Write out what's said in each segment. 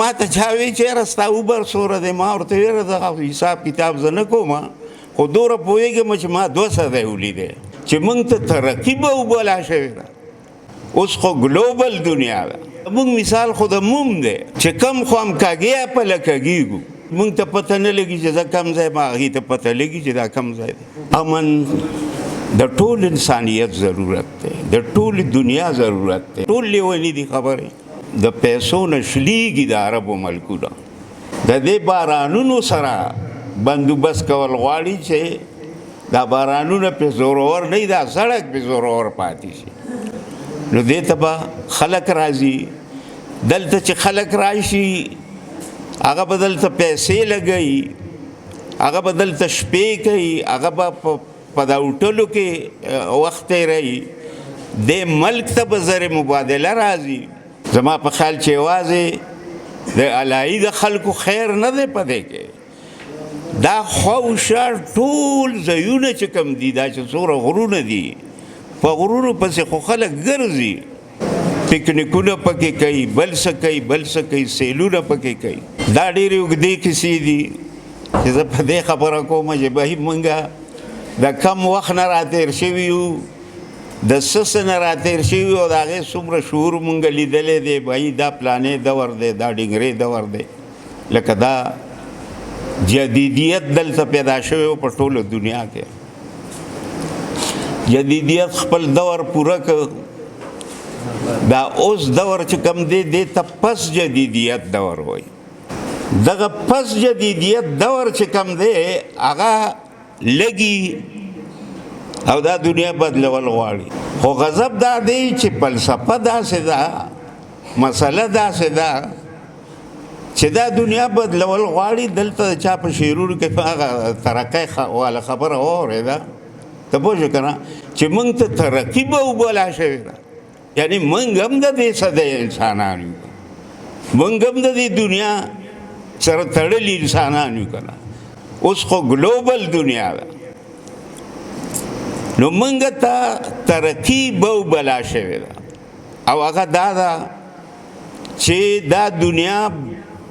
ما ته چا وی چې یاره ستا عمر څومره دی؟ ما ورته ویل دغه حساب کتاب زه نه کوم، خو دومره پوهېږم چې ما دوه سده ولیدی چې موږ ته ترقي به وبلا شوې ده. اوس خو ګلوبل دنیا ده. موږ مثال خو د موم دی چې کم خو هم کږې خپله کږېږو، موږ ته پته نه لګي چې دا کم ځای، ما هغې ته پته لګي چې دا کم ځای دی. امن د ټول انسانیت ضرورت دی، د ټول دنیا ضرورت دی. ټول لیوني دي خبرې د پیسو نه شلیږي. د عربو ملکونه د دې بارانونو سره بندوبست کول غواړي چې دا بارانونه په زورور نه، دا سړک په زورور پاتې شي. نو دې ته به خلک راځي. دلته چې خلک راشي، هغه به دلته پیسې لګوي، هغه به دلته شپې کوي، هغه به په دا هوټلو کې وخت تېروي، دې ملک ته به زر مبادله راځي. زما په خیال چې یوازې د الهي د خلکو خیر نه دی په دې کې، دا خواوشا ټول ځایونه چې کوم دي، دا چې څومره غرونه دي، په غرونو پسې خو خلک ګرځي، پکنیکونه پکې کوي، بل څه کوي، بل څه کوي، سیلونه پکې کوي. دا ډېرې اوږدې کیسې دي چې زه په دې خبره کوم چې بهي مونږه د کم وخت نه راتېر شوي یو، د څه څه نه راتېر شوي او د هغې څومره شعور مونږ لیدلی دی. بهي دا پلانې دور دی، دا ډنګرې دور دی، لکه دا جدیدیت دلته پیدا شوی په ټوله دنیا کې. جدیدیت خپل دور پوره کړ. دا اوس دور چې کوم دی، دې ته پس جدیدیت دور وایي. دغه پس جدیدیت دور چې کوم دی، هغه لګي او دا دنیا بدلول غواړي. خو غضب دا دی چې فلسفه داسې ده، مسله داسې ده چې دا دنیا بدلول غواړي. دلته چا په شعرونو کې هغه ترقۍ والا خبره واورېده، ته پوه شو که نه چې موږ ته ترقي به وبلا شوې ده؟ یعنی موږ هم د دې صدۍ انسانان یو، موږ هم د دې دنیا سره تړلي انسانان یو که نه؟ اوس خو ګلوبل دنیا ده. نو موږ ته ترقي به وبلا شوې ده او هغه دا ده چې دا دنیا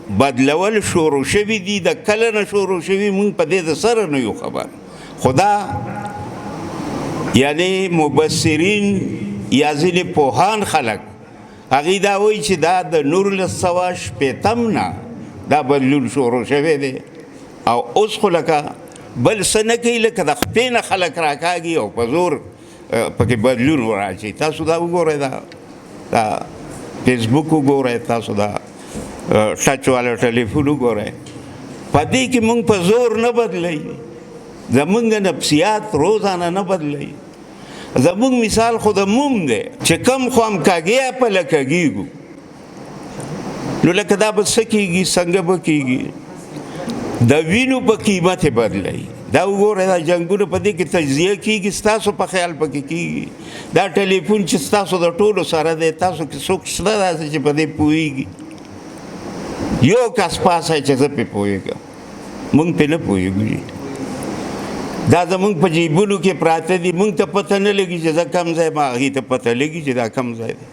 بدلول شروع شوي دي. د کله نه شروع شوي، موږ په دې د سره نه یو خبر. خدا یعنی مبصرین یا ځینې پوهان خلک هغوی دا وایي چې دا د 1960 نه دا بدلون شروع شوی دی. او اوس خو لکه بل څه نه کوي، لکه د خپې نه خلک راکاږي او په زور پکې بدلون وراچوي. تاسو دا وګورئ، دا فیسبوک وګورئ، تاسو دا ټچ والا ټلیفون وګورئ. په دې کې موږ په زور نه بدلوي، زمونږ نفسیات روزانه نه بدلوي. زمونږ مثال خو د موم دی چې کم خو هم کږې خپله کږېږو. نو لکه دا به څه کېږي، څنګه به کېږي؟ د وینو په قیمت یې بدلوي. دا وګورئ، دا جنګونه په دې کې تجزیه کېږي، ستاسو په خیال پکې کېږي. دا ټلیفون چې ستاسو د ټولو سره دی، تاسو کې څوک شته داسې چې په دې پوهېږي؟ یو کس پاسه چې زه پرې پوهېږم، موږ پرې نه پوهېږو. دا زمونږ په جیبونو کې پراته دي، موږ ته پته نه لګي چې دا کم ځای، ما هغې ته پته لګي چې دا کم ځای دی.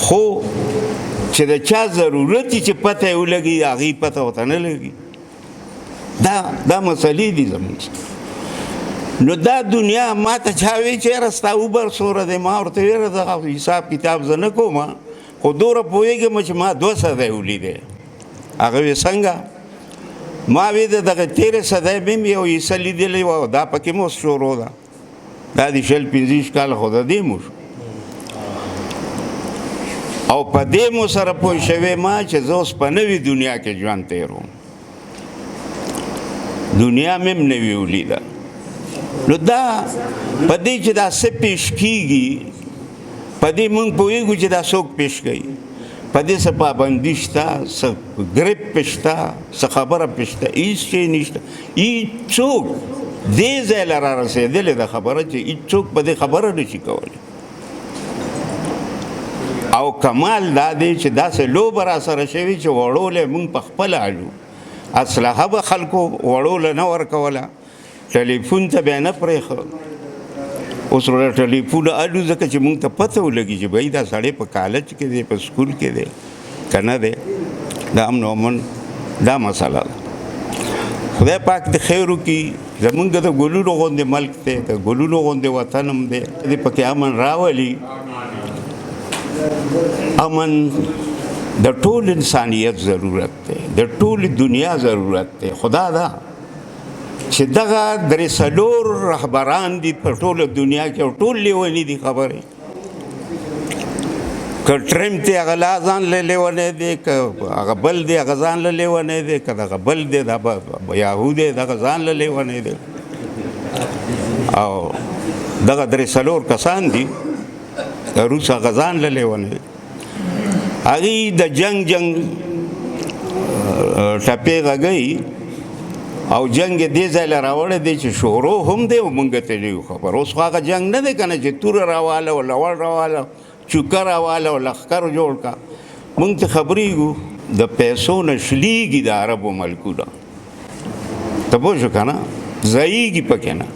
خو چې د چا ضرورت وي چې پته یې ولګي، هغې پته ورته نه لګي. دا مسلې دي زمونږ. نو دا دنیا ما ته چا وی چې یاره ستا عمر څومره دی؟ ما ورته ویل دغه حساب کتاب زه نه کوم، خو دومره پوهېږم چې ما دوه صدۍ ولیدی. هغه وی څنګه؟ ما وی د دغه تېرې صدۍ مې هم یو حصه لیدلې وه او دا پکې مو اوس شروع ده. دا د 20 25 کاله خو د دې مو شو او په دې مو سره پوه شوی ما چې زه اوس په نوې دنیا کې ژوند تېروم، دنیا مې هم نوې ولیده. نو دا په دې چې دا څه پېښ کېږي، په دې موږ پوهېږو چې دا څوک پېښ کوي. په دې څه پابندي شته، څه ګریپ پې شته، څه خبره پې شته؟ هېڅ شی نشته. هېڅوک دې ځای له را رسېدلې ده خبره چې هېڅوک په دې خبره نه شي کولی. او کمال دا دی چې داسې لوبه را سره شوې چې وړو له موږ په خپله الو، اسلحه به خلکو وړو له نه ورکوله، ټلیفون ته به نه پرېښود. اوس ورته ټلیفون الو ځکه چې موږ ته پته ولګي چې بھائی دا سړی په کالج کې دی، په سکول کې دی. که نه دی؟ د امن او امن دا مسله ده. خدای پاک دې خیر وکړي. زمونږ د ګلونو غوندې ملک دی، د ګلونو غوندې وطن هم دی، دې پکې امن راولي. امن د ټول انسانیت ضرورت دی، د ټول دنیا ضرورت دی. خدا دا چې دغه درې څلور رهبران دي په ټوله دنیا کې او ټول لیوني دي. خبرې که ټرمپ دی هغه لا ځان له لیونی دی، که هغه بل دی هغه ځان له لیونی دی، که دغه بل دی دا یهو دی دغه ځان له لیونی دی. او دغه درې څلور کسان دي، روس هغه ځان له لیونی دی. هغوی د جنگ جنگ ټپې غږوي او جنگ یې دې ځای له راوړی دی چې شورو هم دی او مونږ ته نه یو خبر. اوس خو هغه جنگ نه دی که نه چې توره راواله او لوړ راواله، چوکه راواله او لښکر جوړ کا. مونږ ته خبرېږو د پیسو نه شلیږي د عربو ملکونه، ته پوه شو که نه، ځایېږي پکې نه.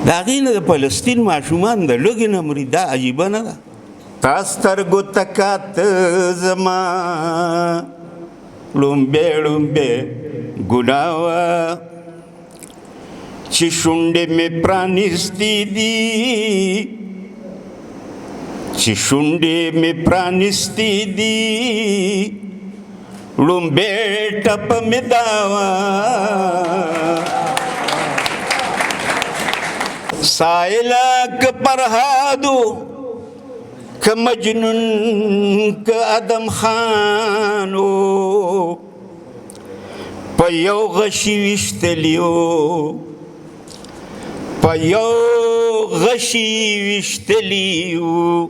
د هغې نه د فلسطین ماشومان د لوږې نه مري، دا عجیبه نه ده؟ تا سترګو ته کاته زما ړومبی ړومبی ګناه وه، چې شونډې مې پرانیستې دي، چې شونډې مې پرانیستې دي، ړومبی ټپه مې دا وه. سایله که پرهادو که مجنون که ادم خانو، په یو غشي ویشتلیو، په یو غشي ویشتلیو،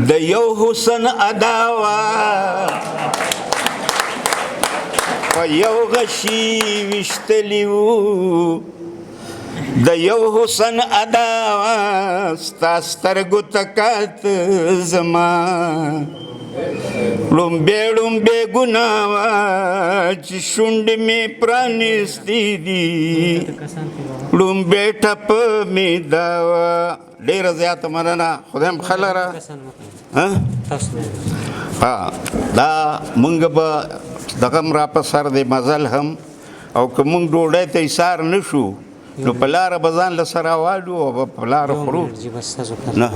د یو حسن ادا وه، په یو غشي ویشتلیو، د یو حسن ادا وه. ستا سترګو ته کاته زما ړومبی ړومبی ګناه وه، چې شونډې مې پرانیستې دي، ړومبی ټپه مې دا وه. ډېره زیاته مننه، خدای هم ښه لره. ها دا مونږ به دغه هم را په سر دی مزل هم، او که مونږ ډوډۍ ته ایسار نه شو نو په لاره به ځان له سره والو او به په لاره خورو. نه.